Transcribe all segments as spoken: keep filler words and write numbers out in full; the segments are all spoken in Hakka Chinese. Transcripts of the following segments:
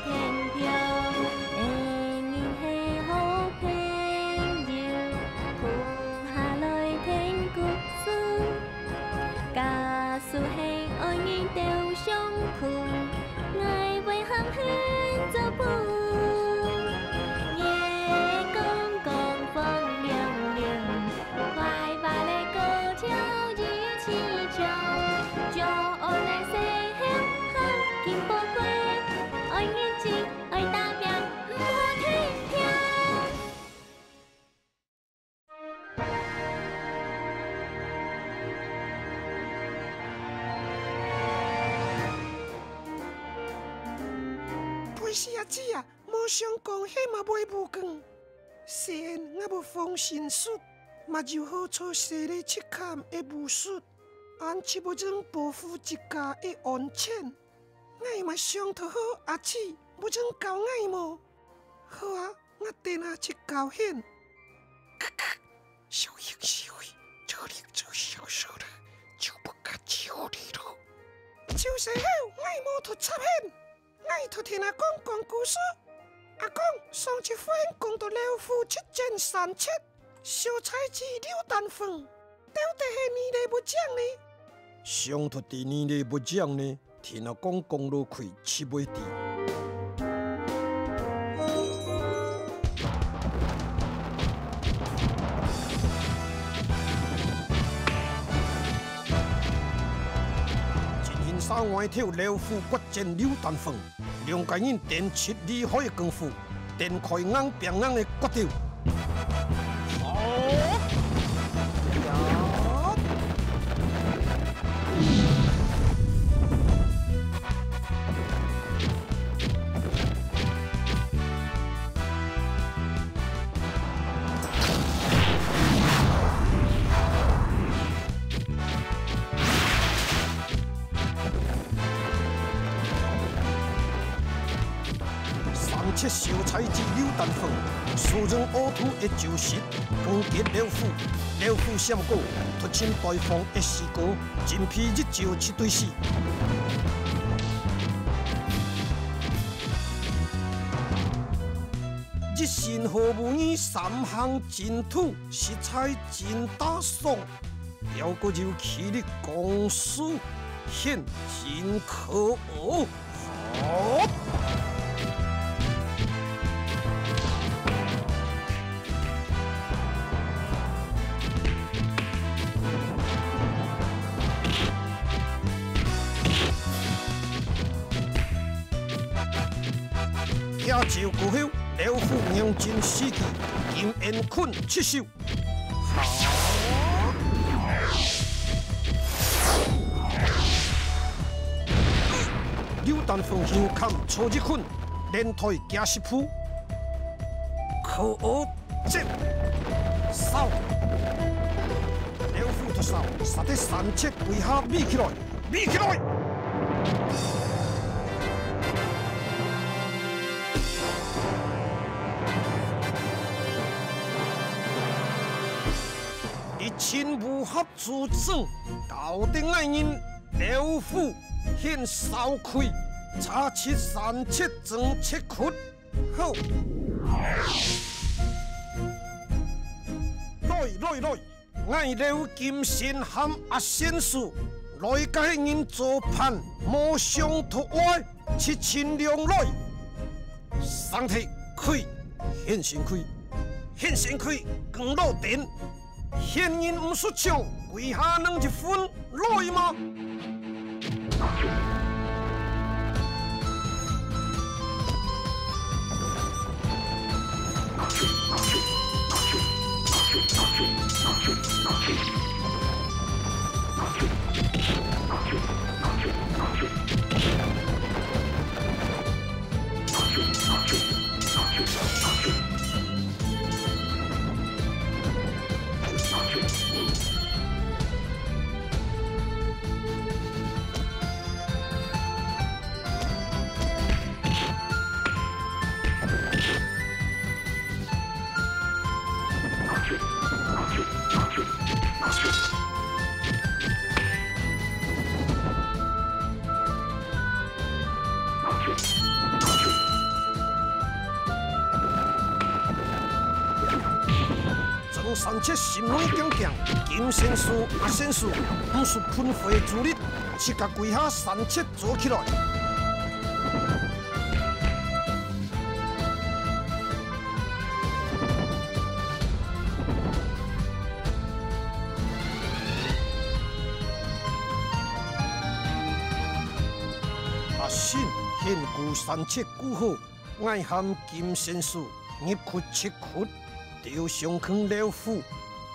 天平，恩人係好朋友，共下來聽故事。假使係愛人鬥相共，𠊎會喊喊做伴。月光光，風涼涼， 快活个歌調一起唱，就愛來細漢行緊寶貴，愛認真，愛打拚，毋好停停。敗勢阿姊啊，無想講係嘛會無光。 雖然𠊎無防身術，嘛有好做細个七坎个武術，恁就無用保護自家个安全。𠊎嘛想討好阿姊，無用教𠊎無？好啊，𠊎等下去教你。小心小心，這裡做小事的，就不敢招你了。就是好，𠊎無討插你。 𠊎討聽阿公講故事。阿公，上集分講到劉富七戰山賊，小菜雞劉丹鳳，到底係哪位會贏呢？想討知哪位會贏呢？聽阿公講落去，就會知。 進行殺外頭劉富決戰劉丹鳳，兩個人展出厲害个功夫，展開硬拚硬个決鬥。好！呀！ 山賊小菜雞劉丹鳳，使用凹凸个招式，攻擊劉富。劉富閃過，突進對方个時光，精闢一招七對四。 一身毫無疑，三項進度，實在真打爽。又過有氣力講書，現真可惡。好！ 這招過後，劉富用盡四技，金煙捆七手。劉丹鳳胸坎著一捆，連退加十步。可惡！ 接！掃！劉富脫掃，殺得山賊跪下，覕起來，覕起來！你真無合祖宗，教得𠊎人劉富，現掃氣，查出山賊正賊窟。 好。來，來，來，𠊎劉金仙和阿仙樹，來个係人做伴，無相圖外，七情兩來。上體，開，現身開，現身開，光落電。 現人毋識搶，跪下能一分，來嘛！山賊心內驚驚，金仙士、阿仙士，毋使噴火助力，自家歸下山賊做起來。阿仙，先救山賊救好，𠊎喊金仙士，入去七窟， 就相囥劉富，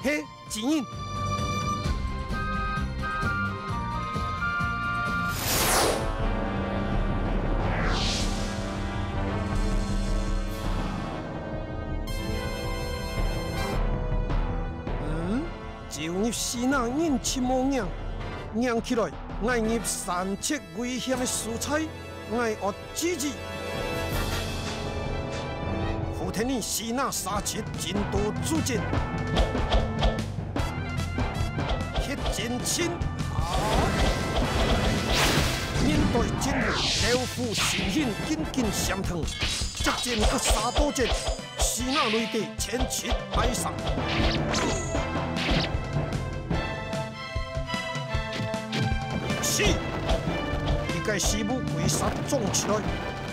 嘿，主人。嗯，就入死那人尋無影，䀴起來，𠊎入山賊危險个所在。 𠊎愛指示。福天里死那沙賊盡多駐陣，血戰盡。面對戰霧，劉富身形緊緊閃騰，接戰个沙多戰，死那雷地濺出哀聲。 是，一个時務歸煞衝出來，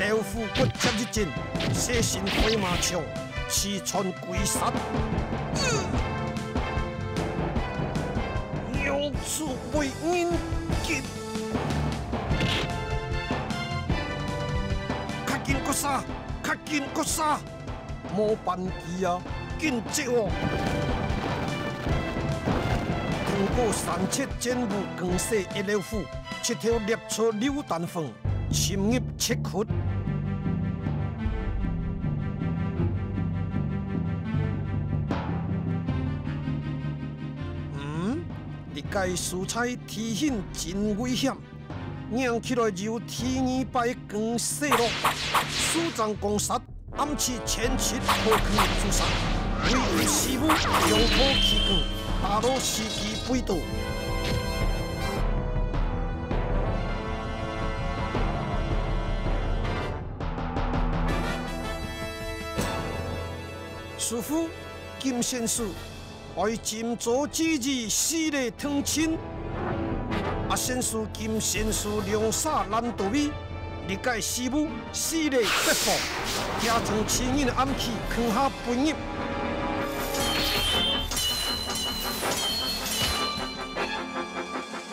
劉富骨節一震，蛇身飛馬衝，刺穿歸煞。呃！牛出為人急。較緊，國師！較緊，國師！ 無半句啊，緊接哦！通過山賊戰霧光射一劉富，直頭掠出流彈縫，深入七窟。嗯，這个所在地形真危險。 䀴起來有第二擺光射咯，手掌光殺，暗刺濺出破空之殺，唯有師傅用破氣功，打落四支飛刀。師傅，金仙師， 愛斟酌之餘，四例通清。阿仙師、金仙師兩儕爛到位，這个師傅四例得火，也將此人暗器囥下分入。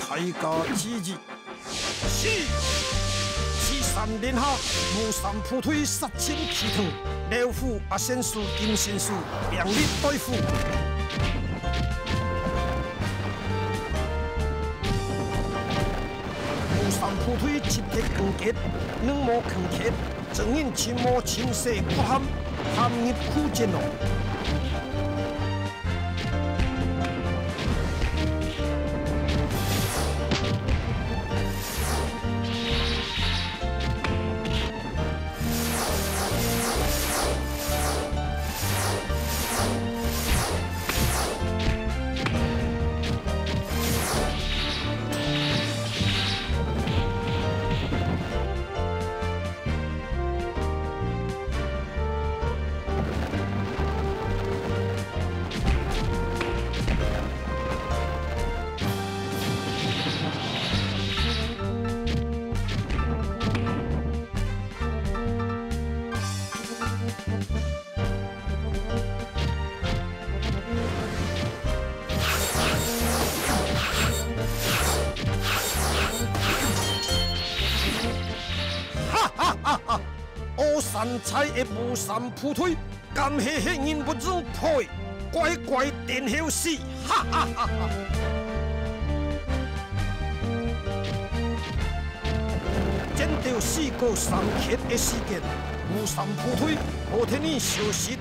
大家注意， 是！此三連下，吳三部隊殺進其中，劉富、阿仙師、金仙師，並力對付。吳三部隊七鐵攻擊，兩無空缺， 眾人尋無清勢，各喊，喊入苦戰咯。 哈哈哈哈！烏山寨个吳三部隊，敢係係人物如配，乖乖等候死！哈哈哈哈！戰鬥四到三刻个時間，吳三部隊無聽見消息。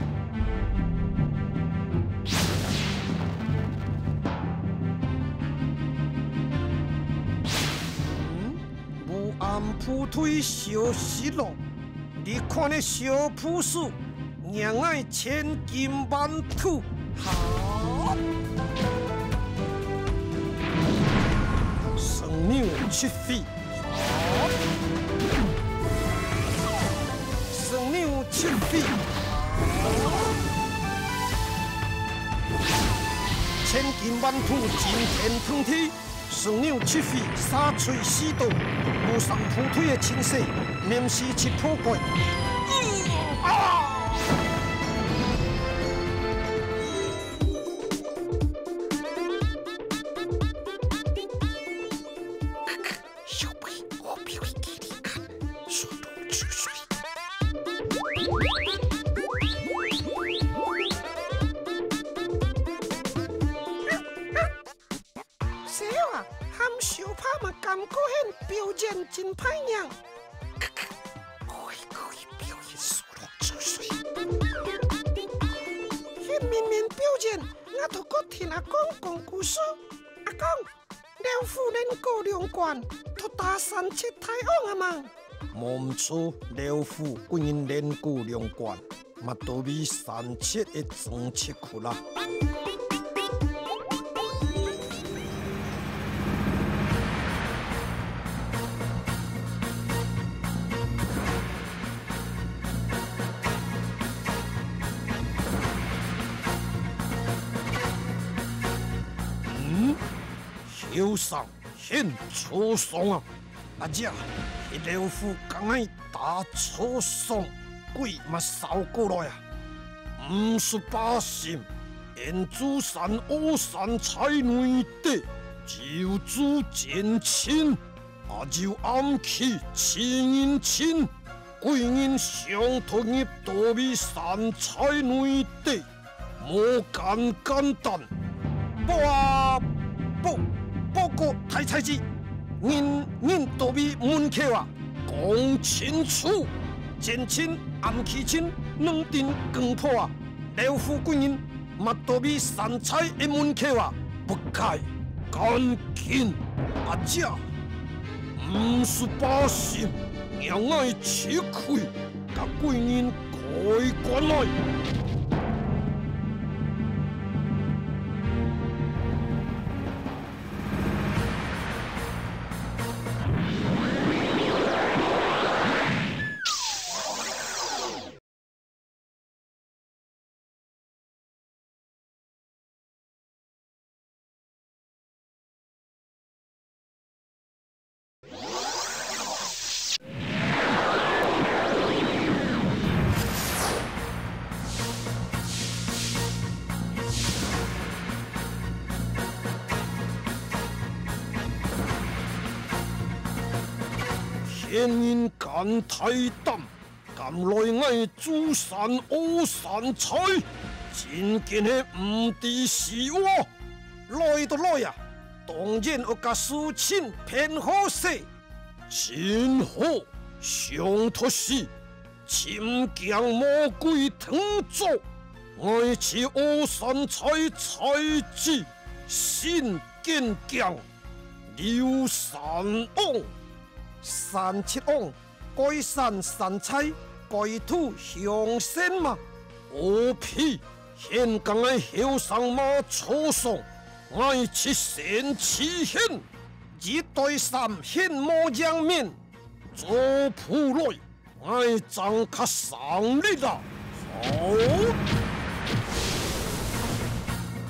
嗯，吳暗部隊消失咯。你看這小步數，仰會千金萬土？哈！神牛七飛。 神牛七飛。千斤萬重驚天動地，順流直飛，沙垂四倒，無三步退个情勢，臨時直撲過。啊！ 小白，我表演給你看，速度出水。小啊，喊小白嘛感覺現表演真歹樣。我可以表演速度出水。現明明表演，我都過聽阿公講故事。阿公， 老虎練過龍冠，都打山賊大王啊嘛。無毋著，老虎歸日練過龍冠，嘛都為山賊个總賊窟啦。嗯？ 後生現著傷啊！阿姐，係老虎共𠊎打著傷，鬼嘛掃過來啊！毋使擔心，𫣆主山阿山在內底，就住前程，阿舅暗器自然清，貴人常託入到位山在內底。 無恁簡單。報啊，報，報告大太子，人，人到位門口啊，講清楚，前程暗器清，兩頂扛破啊，老虎歸日，嘛到位山在个門口啊，不該，趕緊，阿姐，毋使擔心，讓𠊎去開。 甲貴人開關來。仙人敢大膽， 敢來𠊎主山阿山在，真經係毋知死活。來都來啊，當然愛甲事情辦好勢。真好，想到時，尋驚魔鬼當做，𠊎就阿山在在之，新堅強，劉山王。山七王， 該山山在，該土鄉神嘛。何必，現講𠊎後生馬坐上，𠊎七仙七仙，一代三仙無贏面，做不來，𠊎正較省力啊！好！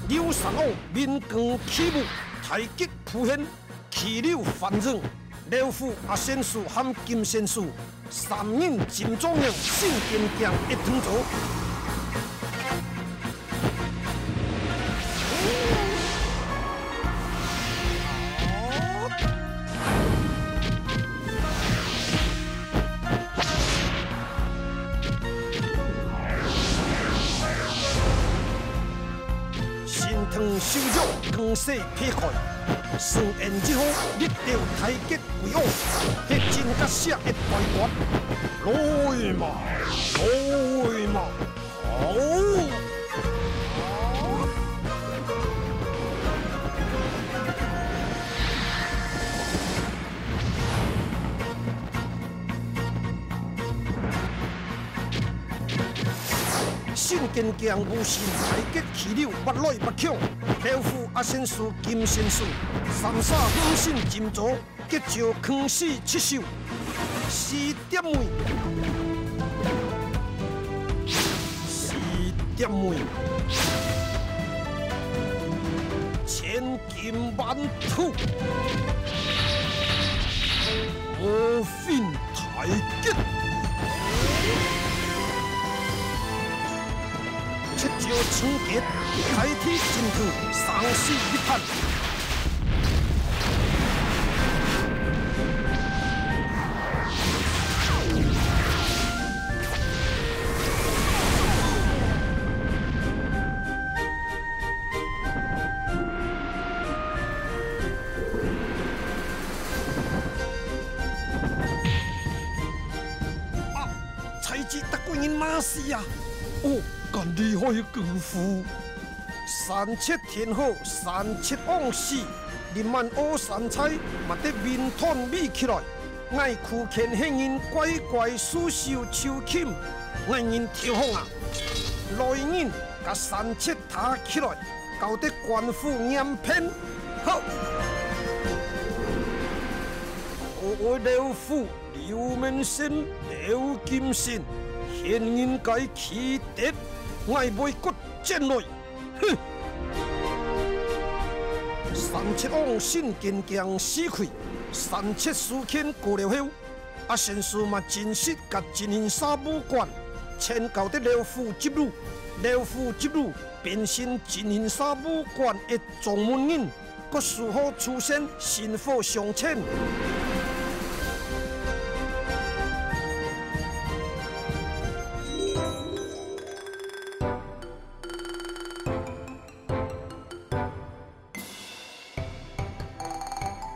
劉山王面光起舞，太極浮現， 氣流翻湧，劉富、阿仙師和金仙師三人金鐘樣，新堅強一等組。身體手腳更細 劈開，雙眼一合，力道太極為王，係真甲惜个代表。來嘛，來嘛，好！新堅強無心，太極氣流，拔來拔強。劉富、阿仙師、金仙師，三儕五仙金組，結招扛死七宿。四點尾，四點尾。千金萬土，無分大吉。七招清潔，開天淨土，生死一判。 啊，才子，逐個人罵死啊！哦，恁厲害个功夫！三七天好，三七旺時，你滿屋三菜，嘛得穩斷美起來。 𠊎苦勸你人乖乖收收就寢，𠊎人投降啊！來人，甲三七打起來，交得官府嚴判。好！可惡劉府、劉門生、劉金生，現人个氣德，𠊎會割 剪來！哼！三七王身健強勢氣，三七事件過了後，阿仙師嘛真實甲真人煞無關，全交得劉府接路。劉府接路，變成真人煞無關个掌門人， 閣如何出身薪火相傳？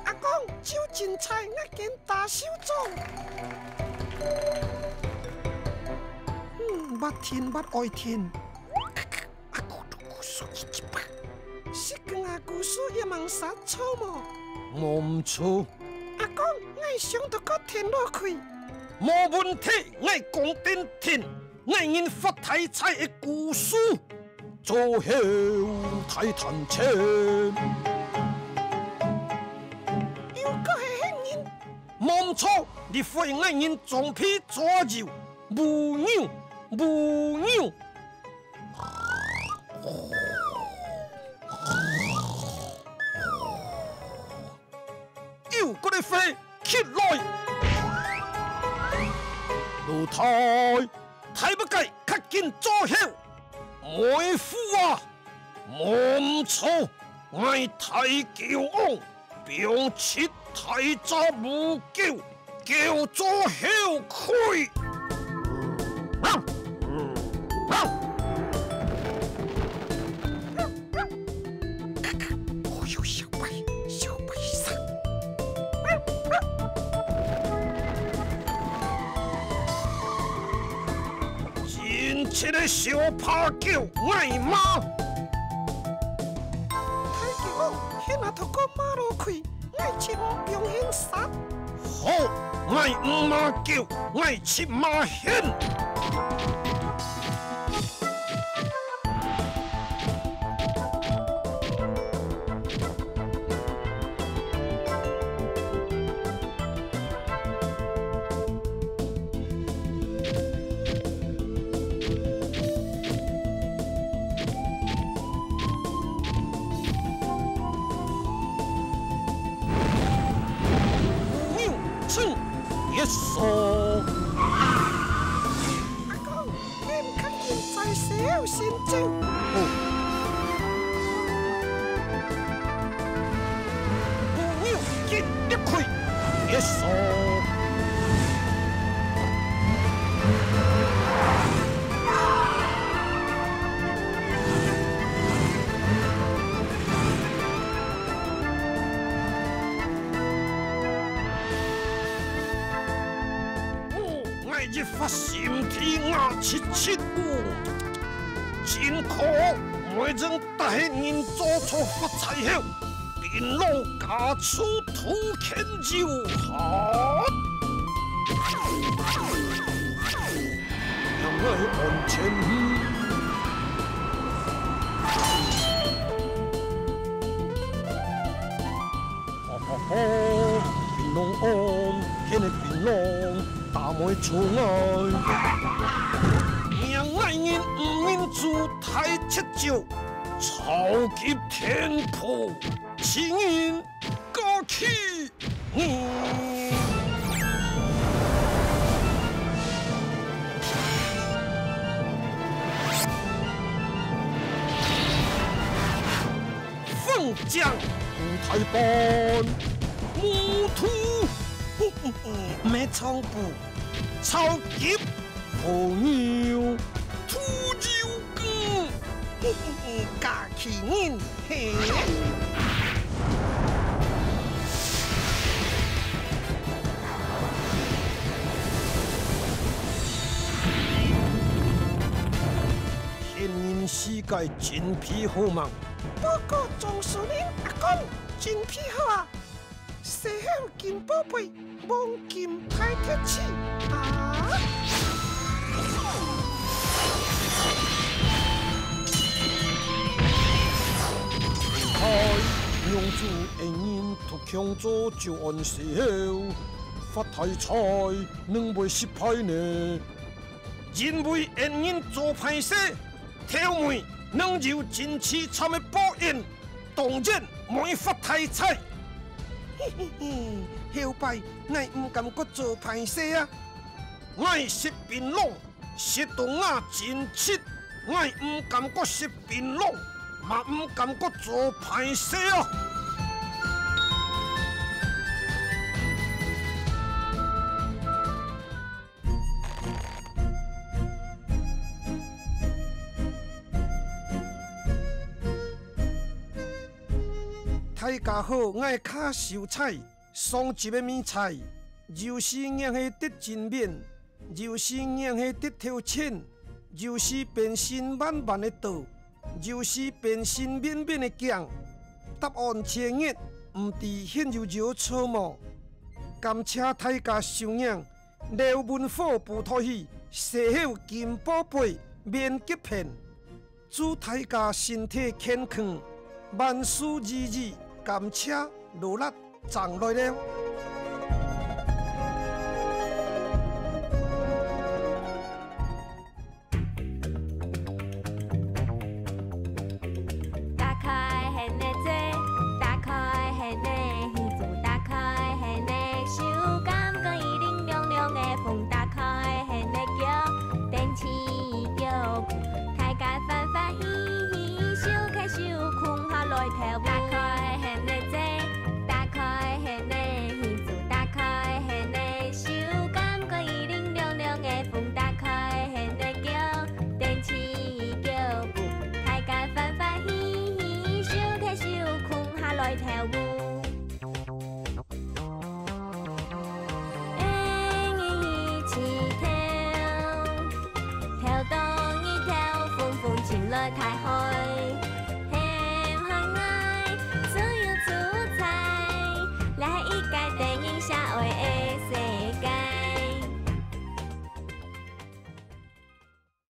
阿公，就近在𠊎間打手掌。嗯，捌停，捌愛停。 阿公，讀故事一一八，是講啊，故事也吂煞著無？無毋著。阿公，𠊎想到个停落去。無問題，𠊎講等停，𠊎人發大財个故事。灶後大賺錢。又閣係恁人。無毋著，你會𠊎人裝逼左右，無扭，無扭。 又過來飛起來！老弟，大物个較緊做好！妹夫啊，無毋著，𠊎大狗王 放出大隻母狗，狗做後開。哦喲，小白，小白兔。真正个小白狗，𠊎罵。大狗王，你若同𠊎罵落去， 𠊎就無放你煞。好，𠊎毋罵狗，𠊎就罵你。 牛出，耶穌！阿公，你毋較緊在小心走。哦。牛緊入去，耶穌！ 哦，𠊎一發心地牙七七哦，真可惡，每人逐个人做錯發財後，檳榔家族土建就好。讓𠊎安全。 哈哈哈，檳榔王，你个檳榔，打妹出來。命𠊎人毋認輸大七招，超級天破，請人加起。嗯。放將無大半，無土，毋係長布，超級 朋友，兔肉羹，家己人嘿。現今世界真皮好嗎？報告總司令阿公，真皮好啊！ 西口金寶貝，黃金大鐵齒啊！哎，娘子恩人獨強做招安西口，發大財，能會失敗呢？因為恩人做歹事，頭尾能有真淒慘个報應。 當然毋會發大財。嘿嘿嘿，後擺𠊎毋敢過做歹事啊！𠊎食檳榔，食到牙真疾，𠊎毋敢過食檳榔，嘛毋敢過做歹事啊！ 大家好，𠊎係卡秀才。上集个謎猜，有時硬係得正面，有時硬係得頭前，有時變身彎彎个道，有時變身扁扁个鏡。答案前日，毋知現有有錯無？感謝大家收聽。 劉文虎舞台戲《西口金寶貝》面結篇。祝大家身體健康，萬事如意，感謝，勞力，正來尞。